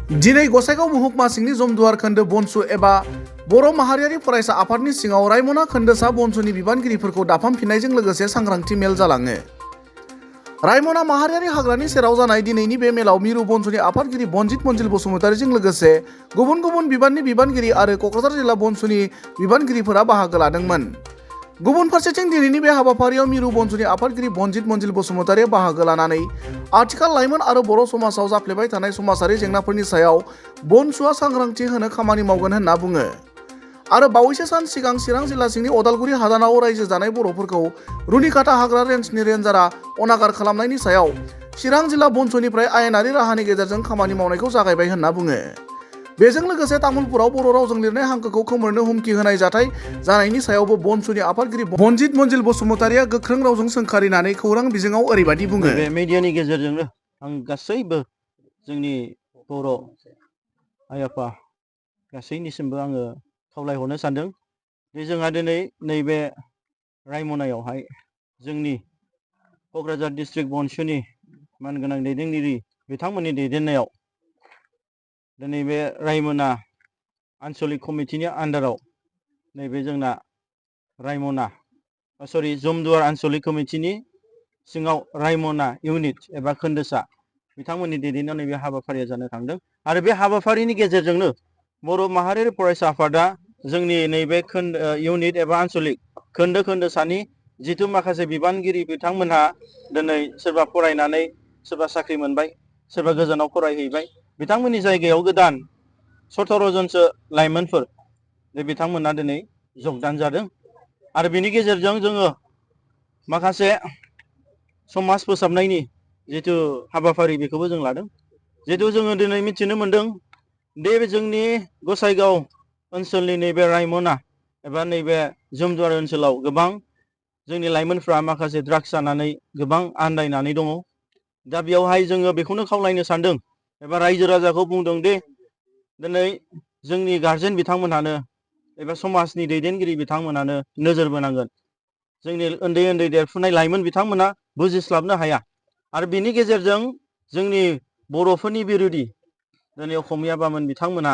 दिनै गसाइगाव महकुमा सिंनि जमदुवार खोन्दो बनसु एबा बर' माहारियारि फरायसा आफादनि सिङाव रायमना खोन्दोसा बनसुनि बिबानगिरिफोरखौ दाफामफिननायजों लोगोसे सांग्रांथि मेल जालाङो। रायमना माहारियारि हाग्रानि सेराव जानाय दिनैनि बे मेलाव मिरु बनसुनि आफादगिरि बनजित मन्जिल बसुमतारिजों लोगोसे गुबुन गुबुन बिबाननि बिबानगिरि आरो क'क्राझार जिल्ला बनसुनि बिबानगिरिफोरा बाहागो लादोंमोन। गुबुन फारसेथिं दिनैनि बे हाबाफारियाव मिरु बनसुनि आफादगिरि बनजित मन्जिल बसुमतारिया बाहागो लानानै आथिखाल लाइमोन आरो बर' समाजाव जाफ्लेबाय थानाय समाजारि जेंनाफोरनि सायाव बनसुआ सांग्रांथि होनो खामानि मावगोन होनना बुङो आरो बावैसो सान सिगां चिरां जिल्ला सिंनि अदालगुरि हादानाव रायजो जानाय बर'फोरखौ रुनिकाटा हाग्रा रेन्जनि रेन्जारा अनागार खालामनायनि सायाव चिरां जिल्ला बनसुनिफ्राय आयेनारि राहानि गेजेरजों खामानि मावनायखौ जागायबाय होनना बुङो। बेजों लोगोसे तामुलपुराव बर' रावजों लिरनाय हांखोखौ खोमोरनो हुमखि होनाय जाथाय जानायनि सायावबो बनसुनि आफादगिरि बनजित मन्जिल बसुमतारिया गोख्रों रावजों सोंखारिनानै खौरां बिजोङाव ओरैबायदि बुङो। बे मिडियानि गेजेरजोंनो आं गासैबो जोंनि बर' आइ आफा गासैनिसिमबो आङो खावलायहरनो सानदों जे जोंहा दिनै नैबे रायमनायावहाय जोंनि क'क्राझार डिस्ट्रिक्ट बनसुनि मानगोनां दैदेनगिरि बिथांमोननि दैदेननायाव दिनै बे रायमना आन्चलिक कमिटिनि आन्दाराव नैबे जोंना जमदुवार आन्चलिक कमिटिनि सिङाव रायमना इउनिट एबा खोन्दोसा बिथांमोननि दैदेननायाव नैबे हाबाफारिया जानो थांदों आरो बे हाबाफारिनि गेजेरजोंनो बर' माहारियारि फरायसा आफादा जोंनि नैबे इउनिट एबा आन्चलिक खोन्दोसानि जिथु माखासे बिबानगिरि बिथांमोनहा दिनै सोरबा फरायनानै सोरबा साख्रि मोनबाय सोरबा गोजानाव फरायहैबाय बिथांमोननि जायगायाव गोदान 17 जनसो लाइमोनफोर बिथांमोना दिनै जगदान जादों आरो बिनि गेजेरजों जोङो माखासे समाज फोसाबनायनि जिथु हाबाफारि बेखौबो जों लादों। जिहेतु जोङो दिनै मिथिनो मोन्दों दे जोंनि गसाइगाव ओनसोलनि नैबे रायमना एबा नैबे जमदुवार ओनसोलाव गोबां जोंनि लाइमोनफ्रा माखासे ड्राग्स जानानै गोबां आन्दायनानै दङ। दा बेयावहाय जोङो बेखौनो खावलायनो सानदों एबा रायजो राजाखौ बुंदों दे दिनै जोंनि गारजेन बिथांमोनहानो एबा समाजनि दैदेनगिरि बिथांमोनानो नोजोर बोनांगोन। जोंनि उन्दै उन्दै देरफुनाय लाइमोन बिथांमोना बुजिस्लाबनो हाया आरो बिनि गेजेरजों जोंनि बर'फोरनि बिरोधि दिनै असमिया बामोन बिथांमोना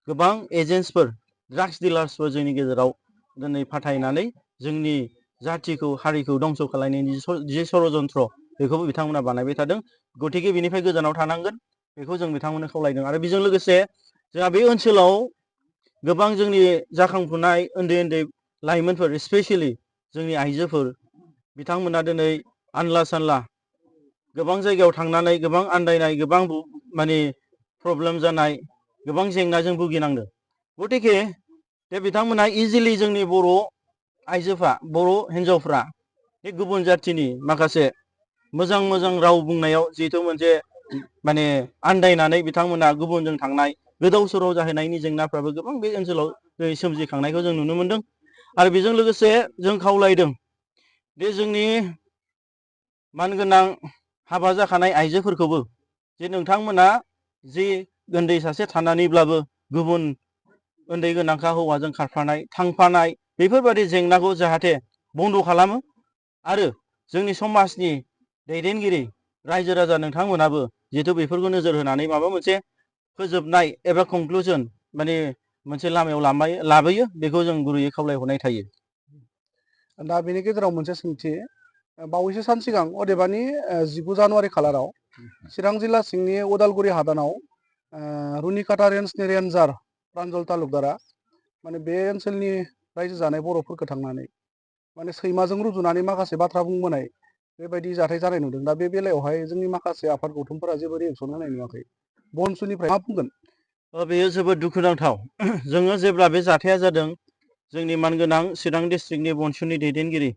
गोबां एजेन्टसफोर ड्राग्स डिलार्सफोर जोंनि गेजेराव दिनै फाथायनानै जोंनि जाथिखौ हारिखौ दंस' खालामनायनि जि षड़यन्त्र बेखौबो बिथांमोना बानायबाय थादों। गतिके बिनिफ्राय गोजानाव थानांगोन बेखौ जों बिथांमोननो खावलायदों आरो बेजों लोगोसे जोंहा बे ओनसोलाव गोबां जोंनि जाखांफुनाय उन्दै उन्दै लाइमोनफोर स्पेसियेलि जोंनि आइजोफोर बिथांमोना दिनै आनला सानला गोबां जायगायाव थांनानै गोबां आन्दायनाय गोबां माने प्रब्लेम जानाय गोबां जेंनाजों भुगिनांदों। गतिके बे बिथांमोना इजिलि जोंनि बर' आइजोफ्रा बर' हिन्जावफ्रा बे गुबुन जाथिनि माखासे मोजां मोजां राव बुंनायाव जिहेथु मोनसे माने आन्दायनानै बिथांमोना गुबुनजों थांनाय गोदाव सोराव जाहैनायनि जेंनाफ्राबो गोबां बे ओनसोलाव सोमजिखांनायखौ जों नुनो मोनदों आरो बेजों लोगोसे जों खावलायदों बे जोंनि मानगोनां हाबा जाखानाय आइजोफोरखौबो जे नोंथांमोना जि उन्दै सासे थानानैब्लाबो गुबुन उन्दै गोनांखा हौवाजों खारफानाय थांफानाय बेफोरबायदि जेंनाखौ जाहाथे बन्द' खालामो आरो जोंनि समाजनि दैदेनगिरि रायजो राजा नोंथांमोनाबो जिहेथु बेफोरखौ नोजोर होनानै माबा मोनसे फोजोबनाय एबा कनक्लुजन माने मोनसे लामायाव लाबोयो बेखौ जों गुरैयै खावलायहरनाय थायो। दा बेनि गेजेराव मोनसे सोंथि बावैसो सान सिगां अदेबानि 19 जानुवारि खालाराव चिरां जिल्ला सिंनि अदालगुरि हादानाव रुनिकाटा रेन्जनि रेन्जार प्रान्जल तालुकदारा माने बे ओनसोलनि रायजो जानाय बर'फोरखौ थांनानै माने सैमाजों रुजुनानै माखासे बाथ्रा बुंबोनाय बेबायदि जाथाय जानाय नुदों। दा बे बेलायावहाय जोंनि माखासे आफाद गौथुमफोरा जेबो रिएक्सन होनाय नुवाखै। बनसुनिफ्राय मा बुंगोन? बेयो जोबोद दुखुनांथाव। जोङो जेब्ला बे जाथाया जादों जोंनि मानगोनां चिरां डिस्ट्रिक्टनि बनसुनि दैदेनगिरि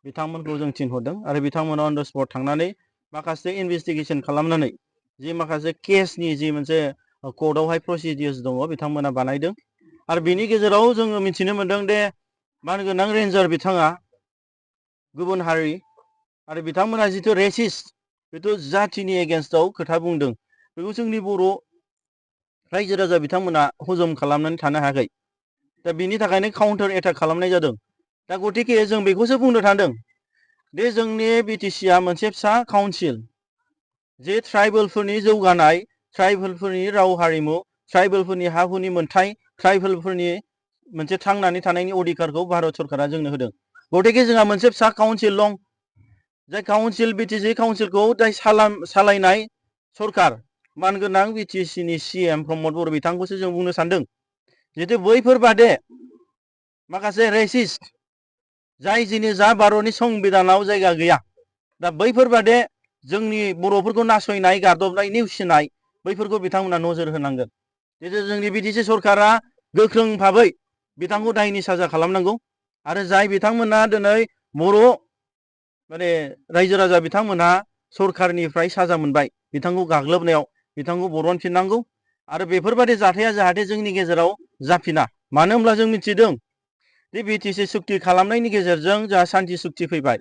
बिथांमोनखौ जों थिनहरदों आरो बिथांमोना अन द स्पट थांनानै माखासे इनभेस्टिगेसन खालामनानै जि माखासे केसनि जि मोनसे कर्टआवहाय प्रसिडिउर्स दङ बिथांमोना बानायदों आरो बिनि गेजेराव जोङो मिथिनो मोन्दों दे मानगोनां रेन्जार बिथाङा गुबुन हारि आरो बिथांमोना जिथु रेसिस्ट बेथ' जाथिनि एगेन्स्टआव खोथा बुंदों बेखौ जोंनि बर' रायजो राजा बिथांमोना हजम खालामनानै थानो हायाखै। दा बिनि थाखायनो काउन्टार एटाक खालामनाय जादों। दा गतिके जों बेखौसो बुंनो थांदों दे जोंनि बिटिसिआ मोनसे फिसा काउन्सिल जे ट्राइबेलफोरनि जौगानाय ट्राइबेलफोरनि राव हारिमु, ट्राइबेलफोरनि हा हुनि मोनथाय, ट्राइबेलफोरनि मोनसे थांनानै थानायनि अधिकारखौ भारत सरकारा जोंनो होदों। गतिके जोंहा मोनसे फिसा काउन्सिल दं, जाय काउन्सिल बिटिसि काउन्सिलखौ जाय सालायनाय सरकार मानगोनां बिटिसिनि CM प्रमद बर' बिथांखौसो जों बुंनो सानदों। जिहेतु बैफोर बादे माखासे रेसिस्ट जाय जिनिसा भारतनि संबिधानाव जायगा गैया, दा बैफोर बादे जोंनि बर'फोरखौ नासयनाय, गादबनाय, नेवसिनाय बैफोरखौ बिथांमोना नोजोर होनांगोन। जिहेतु जोंनि बिटिसि सरकारा गोख्रों भाबै बिथांखौ दायनि साजा खालामनांगौ आरो जाय बिथांमोना दिनै बर' माने रायजो राजा बिथांमोनहा सरकारनिफ्राय साजा मोनबाय, बिथांखौ गाग्लोबनायाव बिथांखौ बरनफिननांगौ आरो बेफोरबादि जाथाया जाहाथे जोंनि गेजेराव जाफिना। मानो होनब्ला जों मिथिदों जे बिटिसि सुक्ति खालामनायनि गेजेरजों जोंहा शान्ति सुक्ति फैबाय।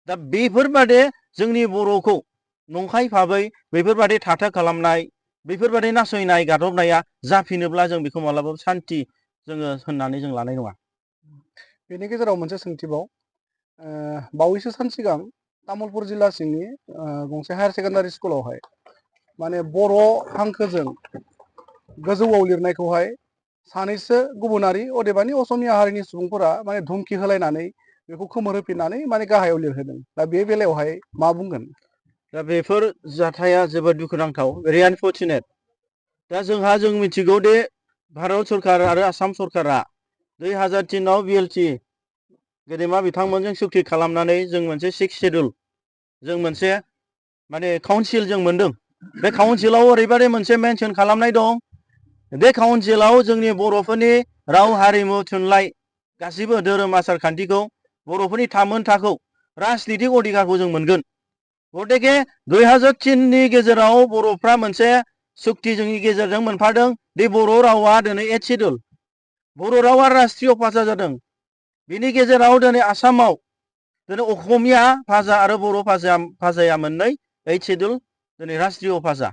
दा बेफोरबादि जोंनि बर'खौ नंखाय भाबै बेफोरबादि थाथा खालामनाय, बेफोरबादि नासयनाय गादबनाया जाफिनोब्ला जों बेखौ मालाबाबो शान्ति जोङो होननानै जों लानाय नङा। बेनि गेजेराव मोनसे सोंथिबाव, बावैसो सान सिगां तामुलपुर जिल्ला सिंनि गंसे हायार सेकेन्डारि स्कुलावहाय माने बर' हांखोजों गोजौआव लिरनायखौहाय सानैसो गुबुनारि अदेबानि असमिया हारिनि सुबुंफोरा माने धुमखि होलायनानै बेखौ खोमोर होफिननानै माने गाहायाव लिरहोदों। दा बे बेलायावहाय मा बुंगोन? दा बेफोर जाथाया जोबोद दुखुनांथाव, भेरि आनफर्चुनेट। दा जों मिथिगौ दे भारत सरकार आरो आसाम सरकारा 2003 BLT गेदेमा बिथांमोनजों सुक्ति खालामनानै जों मोनसे 6 शेड्युल जों मोनसे माने काउन्सिल जों मोनदों। बे काउन्सिलाव ओरैबादि मोनसे मेनसन खालामनाय दं, बे काउन्सिलाव जोंनि बर'फोरनि राव हारिमु थुनलाइ गासिबो धोरोम आसार खान्थिखौ, बर'फोरनि थामोनथाखौ, राजनितिक अधिकारखौ जों मोनगोन। गतिके 2003 गेजेराव बर'फ्रा मोनसे सुक्ति जोंनि गेजेरजों मोनफादों दि बर' रावा दिनै 8 शेड्युल, बर' रावा राष्ट्रीय भाषा जादों। बिनि गेजेराव दिनै आसामाव दिनै असमिया भाषा आरो बर' भाषाया मोननै 8 शेड्युल दिनै राष्ट्रीय भाषा।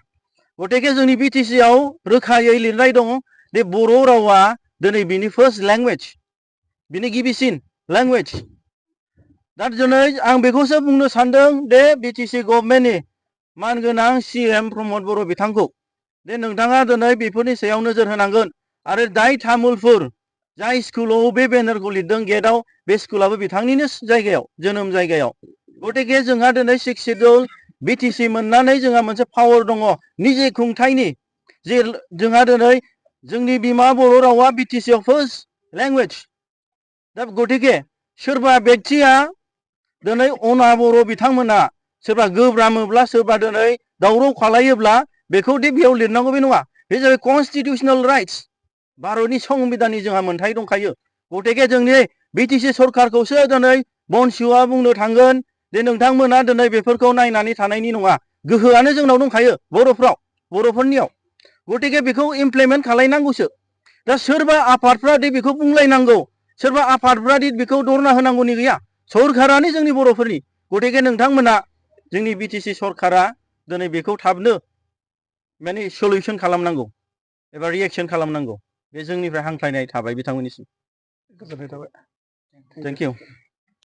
गतिके जोंनि बिटिसि आव रोखायै लिरनाय दङ दि बर' रावा दिनै बिनि फार्स्ट लेंगुवेज, बिनि गिबिसिन लेंगुवेज। दा दिनै आं बेखौसो बुंनो सानदों दे बिटिसि गभर्नमेन्टनि मानगोनां CM प्रमद बर' बिथांखौ दे नोंथाङा दिनै बेफोरनि सायाव नोजोर होनांगोन आरो जाय तामुलपुर जाय स्कुलाव बे बेनारखौ लिरदों गेटआव, बे स्कुलाबो बिथांनिनो जायगायाव, जोनोम जायगायाव। गतिके जोंहा दिनै 6 शेड्युल बिटिसि मोननानै जोंहा मोनसे पावार दङ निजे खुंथायनि, जे जोंहा दिनै जोंनि बिमा बर' रावा बिटिसि आव फार्स्ट लेंगुवेज। दा गतिके सोरबा बेक्तिया दिनै अना बर' बिथांमोना सोरबा गोब्रामोब्ला, सोरबा दिनै दावराव खालायोब्ला बेखौ दि बेयाव लिरनांगौ बे नङा। बे जाबाय कनस्टिटिउसनेल राइट्स, भारतनि संबिधाननि जोंहा मोनथाय दंखायो। गतिके जोंनि बिटिसि सरकारखौसो दिनै बनसुआ बुंनो थांगोन जे नोंथांमोना दिनै बेफोरखौ नायनानै थानायनि नङा। गोहोआनो जोंनाव दंखायो बर'फोरनियाव। गतिके बेखौ इमप्लिमेन्ट खालायनांगौसो। दा सोरबा आफादफ्रा दि बेखौ बुंलायनांगौ, सोरबा आफादफ्रा दि बेखौ दरना होनांगौनि गैया। सरकारानो जोंनि बर'फोरनि। गतिके नोंथांमोना जोंनि बिटिसि सरकारा दिनै बेखौ थाबनो माने सलिउसन खालामनांगौ एबा रिएक्सन खालामनांगौ। बे जोंनिफ्राय हांख्रायनाय थाबाय बिथांमोननिसिम। गोजोननाय थाबाय। Thank you.